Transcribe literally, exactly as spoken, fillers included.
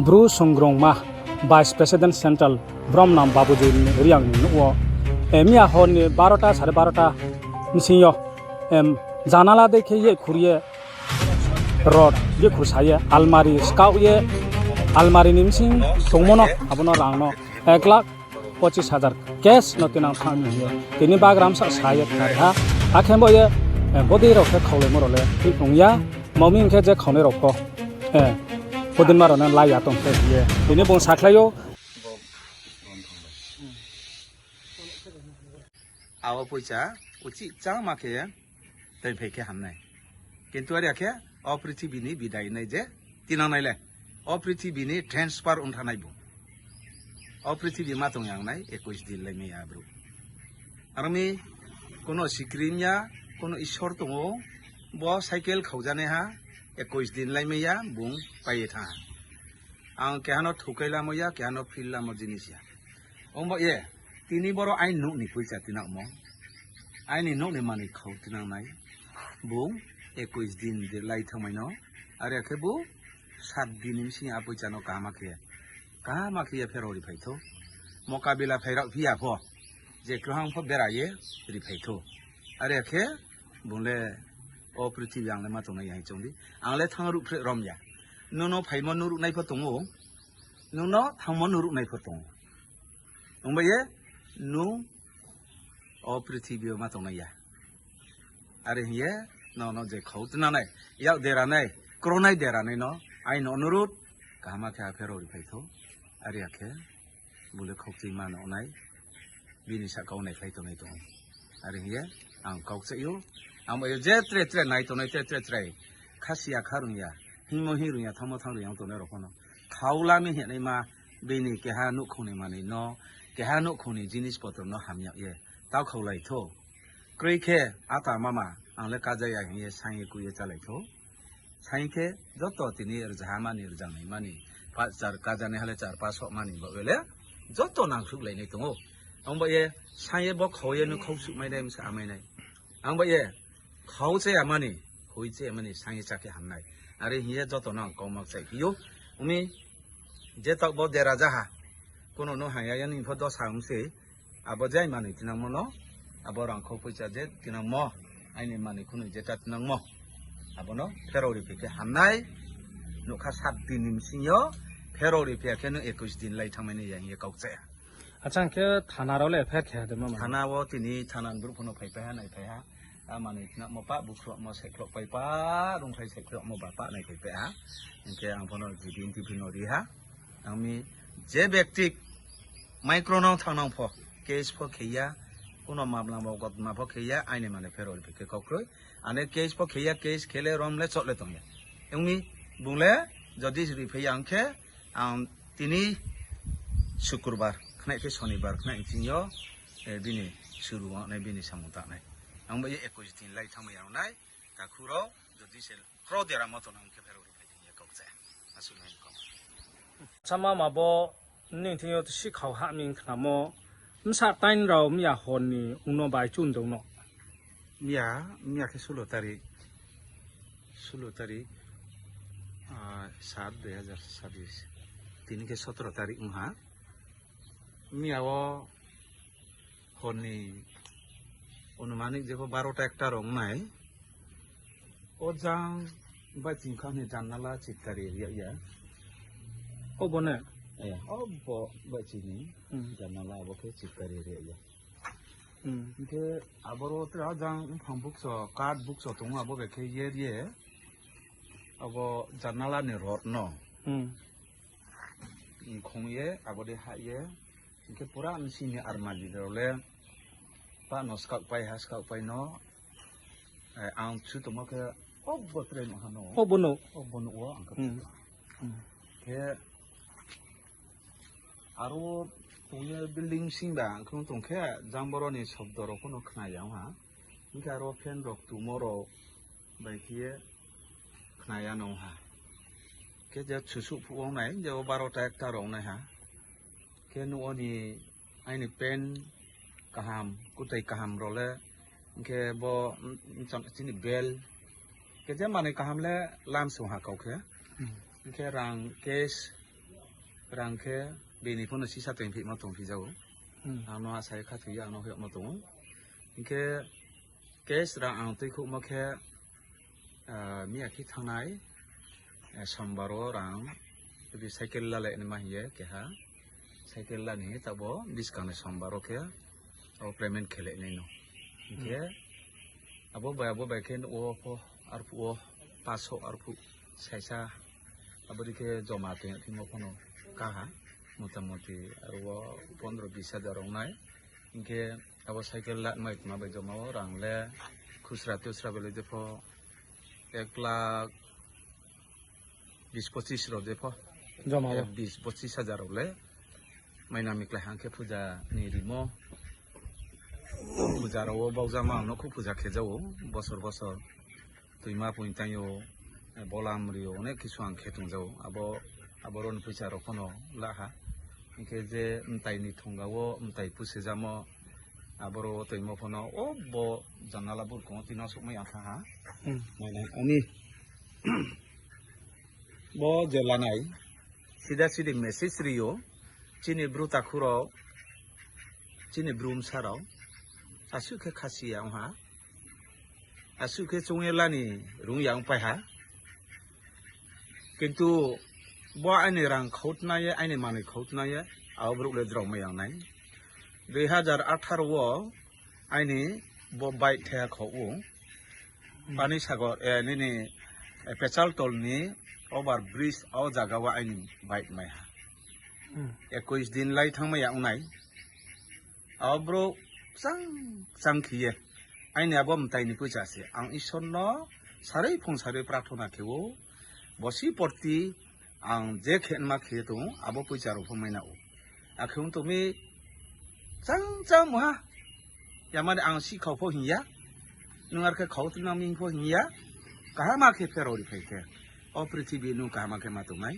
Bru Songrongma, Vice President Central, Bromnang Babuji Reang ni nouh wo, eh, miya hor ni barota, sare barota bsing yo, em, janala dei khe ye khur ye, rod ye khur sa ye, almari skaoh ye, almari ni bsing tongmo no, abo no rang no, ek lakh pochis hajar cash no tinang thanng ni hing ye. Tini bagra bsa sa ye khnari ha. Akhe bo ye, eh, bodei rao khe khaulaimo rao le thik ong ya. Mami hing khe je khaunai rao pho, eh, bodei ma rao no lai ya tong khe hing ye. Tini bung sakhlai ou. Abo poicha uchih chama khe tei phai khe hamnai. Kintu are khe o prithibi ni bidai nai je tinang nai le. O prithibi ni transfer ong thanai bung. O prithibi ma tong yang nai, ekush din lai mai ya bru. Aro mi kono sikrim ya, kono Isor tong ou, bo cycle khaujanai ha, ekush din lai mai ya, bung pai ye thanng ha. Ang keha no thukai lamo ya, keha no phil lamo jinis ya. Ong ba ye, tini boro aini nouh ni poicha tinangmo. Aini nouh ni manoi khau tinang nai. Bung ekush din de lai thanngmai no. Are khe bo sat din ni bsing a poicha no kaham khe. Kaham khe ye pherao ri phai thou. Mokabila phai rao phi ya pho. Je krohang pho bera ye ri phai thou. Are khe bung le o prithibi ang le ma tongnai ya hing chong di. Ang le thanng ruh phre rom ya. Nung no phaimo nung ruh nai pho tong ou. Nung no thanngmo nung ruh nai pho tong ou. Ong ba ye, nung o prithibi yo ma tongnai ya. Are hing ye, no, no je khau tinang nai, yak dera nai, kronai dera nai no, aini onurut, kaham khe a pherao ri phai thou. Are ya khe, bung le khokchoi ma no nai, bini sahka wo naikhlai tongnai tong ou. Are hing ye, ang kau kchaih ou, ang bai ye je tre tre nai tongnai tre tre chrai, khasi ya kha rung ya, hingmo hing rung ya, thanngmo thanng rung ya tongnai rao pho no. Khau la mi hing naima, bini keha nouhkhong ni manoi no, keha nouhkhong ni jinis potro no hamya ye, tau khaulai thou. Kroi khe, ata mama, ang le kaja ya hing ye, saing ye kui ye chálai thou. Saing khe, joto tini rzaha mani, rzangnai mani, pa-, char kajanai ha le char pasoh mani, baoh ye le, joto nangkhruhlai nai tong ou. Ang bai ye, saing ye bo khau ye nung khau suh mai nai, bsa mai nai. Ang bai ye, khau chaya mani, hui chaya mani, saing ye chá khe ham nai. Are hing ye joto no ang kau ma kchaih phi ou. Ong mi, je taoh bo dera zaha, kono no hang ya, ya ni pho dosa ong se, abo je aini manoi tinangmo no, abo rangkhau poicha je tinangmo, aini manoi khunoi je ta tinangmo, abo no pherao ri phi khe ham nai, nougkha sat din ni bsing yo, pherao ri phi ya khe no ekush din lai thanngmai nai ya hing ye kau kchaih ha. Acha, hing khe thana rao le F I R khe ha de ma ma? Thana wo tini thana ni brouh pho no phaipai ha, naiphai ha. A manoi tinangmo pa, bukhruhmo saikhrouhpai pa, rungphai saikhrouhmo ba pa naiphaipai ha. Hing khe ang pho no G B N T P no ri ha. Ang mi je bekti micro no thanng nang pho, case pho khe ya, kuno mamla mogotma pho khe ya, aini manoi pherao ri phi khe kau kroi. Ane case pho khe ya, case khe le rom le choh le tong ya. Ong mi, bung le jodi ri phai ya ong khe, ang tini Sukurbar khnai khe Sonibar khnai ching yo, eh, bini suru ong nai, bini samung tang nai. Ang bai ye ekush din lai thanngmai ya ong nai, takhu rao, jodi se kro dera mo tong nang khe pherao ri phai di hing ye kau kchaih ha. Asuh nai kau. Sama ma bo nini thing yo si khau ha mi khnamo, bsa tain rao miya hor ni ong no bai chun dong no? Miya, miya khe ষোলো তারিখ, ষোলো তারিখ, ah, সাত দুই হাজার ছাব্বিশ. Tini khe সতেরো তারিখ ong ha. Miya wo hor ni অনুমানিক jepho বারোটা একটা rao ong nai. O jang bai ching kha ni jannala chitkari ri ya. O bo ne? Eh, o bo bai chini jannala abo khe chitkari ri ya. Hing khe aboro tre a jang mphang bukso, kath bukso tong ou, abo bai khe ye ye. Abo jannala ni rod no. Khong ye, abo dei hah ye. Hing khe pura bsing ni armali rao le. Pa no skaohpai ha, skaohpai no. Eh, ang chu tongmo khe, o bo tre nuh ha no. O bo no? O bo nuh wo ang khe. Khe aro tong ye building sing ba ang khe tong khe, jang boro ni sobdo rao pho no khna ya ong ha. Hing khe aro fan rao tumo rao bai khe ye khna ya no ong ha. Khe je susuh phuh ong nai, je o বারোটা একটা rao ong nai ha. Khe nuh wo ni aini pant kaham, kutai kaham rao le, hing khe bo, chini belt. Khe je manoi kaham le lam sung ha kau khe. Hing khe rang cash Rang khe bini pho no sisa tongphimo tongphi jao. Ang no asa ye khathoi ye ang no hoihmo tong ou. Hing khe cash rang ang tuikhouhmo khe, ah, miya khe thanngnai, eh, sombar wo rang, cycle lalai naima hing ye keha, cycle la ni taoh bo buskang ni sombar wo khe, abo payment khelai nai no. Hing khe, abo bai, abo bai khe nuh wo pho, arphuh wo, paso arphuh, saisa, abo dei khe joma tong ya phimo pho no kaha, motamoti aro wo pondro bis hajar ong nai. Hing khe abo cycle la mai tma bai joma wo rang le khusra tusra bai le je pho ek lakh bis pochis rao je pho. Joma wo. Ek bis pochis hajar rao le. Maina miklai hang khe puja ni rimo. Puja rao wo baujama ang no khuh puja khe jao, bosor bosor. Tuima poing tang yo, bolam ri yo, onek kisu ang khe tong jao. Abo, abo rao ni poicha rao pho no la ha. Hing khe je mtai ni thongga wo, mtai pusejamo, abo rao wo toimo pho no, o bo janala burkong wo tino souhmai ang thanng ha. Maina ani bo je lanai, sida sidi message ri yo, chini bru takhu rao, chini bru bsa rao, asuh khe khasi ya ong ha, asuh khe choung ye la ni rung ya ongpai ha. Kintu bo aini rang khautnai ye, aini manoi khautnai ye, abo brouh le drao mai yang nai. Dui hazar atharo wo aini bo bike thaiha khau ou. Panisagar, eh, nini, eh, Pechaltol ni over bridge o jaga wo aini bike mai ha. Ekush din lai thanngmai ya ong nai. Abo brouh kchang kchang khe ye, aini abo mtai ni poicha se ang Isor no sarui phung sarui prarthona khe ou, bosi porti ang je khe nma khe tong ou, abo poicha rao pho mai na ou. Akhe ong tong mi kchang kchang mungha. Ya mani ang sihkhau pho hing ya, nung ar khe khau tnang mi pho hing ya, kaham khe pherao ri phai khe, o prithibi nung kaham khe ma tong nai.